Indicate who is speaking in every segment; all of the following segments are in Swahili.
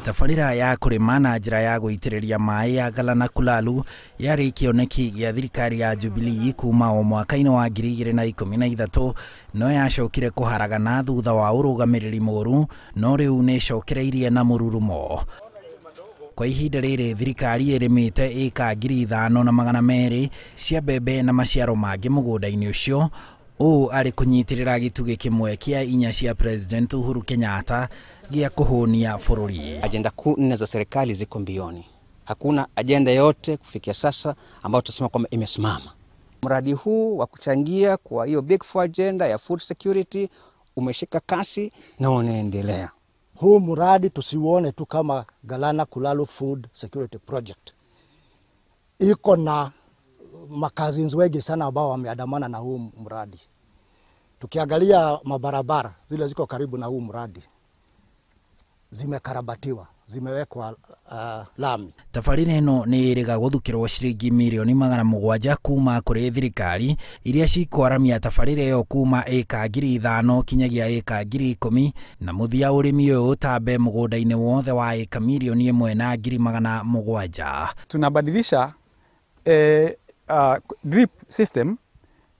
Speaker 1: Tabarĩra ya kũrĩma na njĩra ya gũitĩrĩria maĩ ya Galana Kulalu yarĩ kĩoneki gĩa thirikari ya Jubilee kuma o mwaka-inĩ wa 2013, no yacokire kũharagana thutha wa ũrũgamĩrĩri mũru, no rĩu nĩ ĩcokereirie na mũrurumo. Kwa ihinda rĩrĩ thirikari ĩrĩmĩte ĩka 5200 cia mbembe na maciaro mangĩ mũgũnda-inĩ ũcio, ũũ arĩ kũnyitĩrĩra gĩtugĩ kĩmwe kĩa inya cia President Uhuru Kenyatta gĩa kũhũnia bũrũri.
Speaker 2: Ajenda kuu nne za serikali ziko mbioni. Hakuna ajenda yote kufikia sasa ambayo tutasema kwamba imesimama. Mradi huu wa kuchangia kwa hiyo big four agenda ya food security umeshika kasi na unaendelea.
Speaker 3: Huu mradi tusiuone tu kama Galana Kulalu Food Security Project. Iko na makazi wengi sana ambao wameandamana na huu mradi. Tukiangalia mabarabara zile ziko karibu na huu mradi zimekarabatiwa, zimewekwa lami.
Speaker 1: Tabarĩra ĩno nĩ ĩrĩga gũthukĩrwo ciringi mirioni 700 kuma kũrĩ thirikari iria cikwaramia tabarĩra ĩyo kuma ĩka 5000 kinyagia ĩka 10000, na mũthia ũrĩmi ũyũ ũtambe mũgũnda-inĩ wothe wa ĩka 1,700,000.
Speaker 4: Tunabadilisha drip system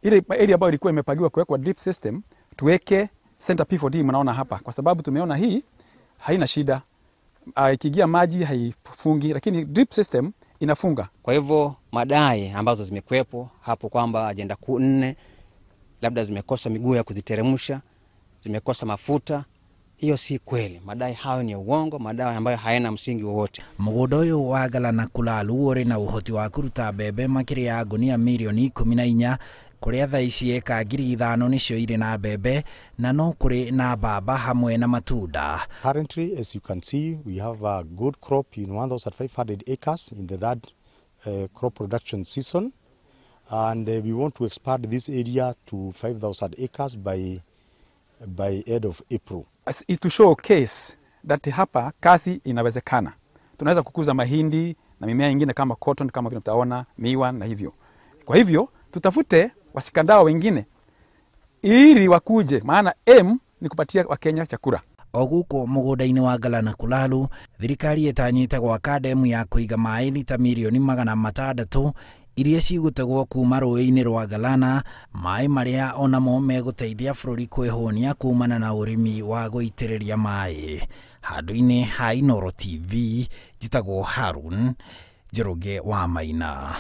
Speaker 4: ile area ambayo ilikuwa imepangiwa kuwekwa drip system, tuweke center P4D mnaona hapa, kwa sababu tumeona hii haina shida, ikiingia maji haifungi, lakini drip system inafunga.
Speaker 2: Kwa hivyo madai ambazo zimekuwepo hapo kwamba ajenda kuu nne labda zimekosa miguu ya kuziteremsha, zimekosa mafuta, hiyo si kweli. Madai hayo ni uongo, madai ambayo hayana msingi wowote.
Speaker 1: Mũgũnda ũyũ wa Galana Kulalu ũrĩ na ũhoti wa kũruta mbembe makĩria ya ngunia mirioni 14, kũrĩa thaa ici ĩka 5000 nĩcio irĩ na mbembe na no kũrĩ na mbamba hamwe na matunda.
Speaker 5: Currently, as you can see, we have a good crop in 1500 acres in the third crop production season, and we want to expand this area to 5000 acres by end of April.
Speaker 4: Is to showcase that hapa kazi inawezekana. Tunaweza kukuza mahindi na mimea ingine kama cotton, kama vile mtaona miwa na hivyo. Kwa hivyo tutafute washikandao wengine ili wakuje, maana aim ni kupatia Wakenya chakula.
Speaker 1: O gũkũ mũgũnda-inĩ wa Galana Kulalu, thirikari ĩtanyĩte gwaka ndemu ya kũiga maĩ lita mirioni 600 iria cigũtegwo kuma rũĩ-inĩ rwa Galana, maĩ marĩa onamo megũteithia bũrũri kwĩhũnia kumana na ũrĩmi wa gũitĩrĩria maĩ. Handũ-inĩ ha Inooro TV, njĩtagwo Harun Njoroge wa Maina.